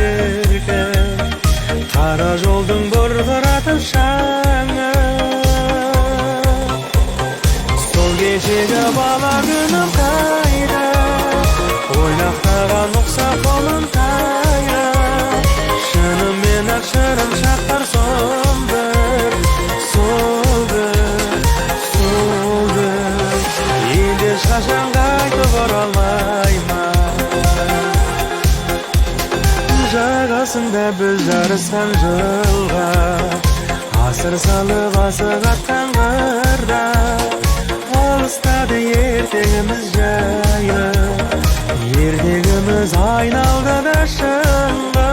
шіркін, қара жолдың бұрқыратып шаңы. Сол кешегі бала күнім қайда, ойнақтаған ұқсап қолын тайға? Шынымен ақ шырын шақтар сол бір, сол бір, сол бір енді ешқашан қайтып оралмай ма? Жағасында біз жарысқан жылға, асыр салып асық атқан қырда. Алыстады ертеңіміз жайлы, ертегіміз айналды да шынға.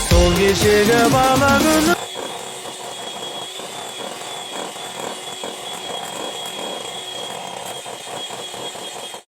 Сол кешегі бала күнім.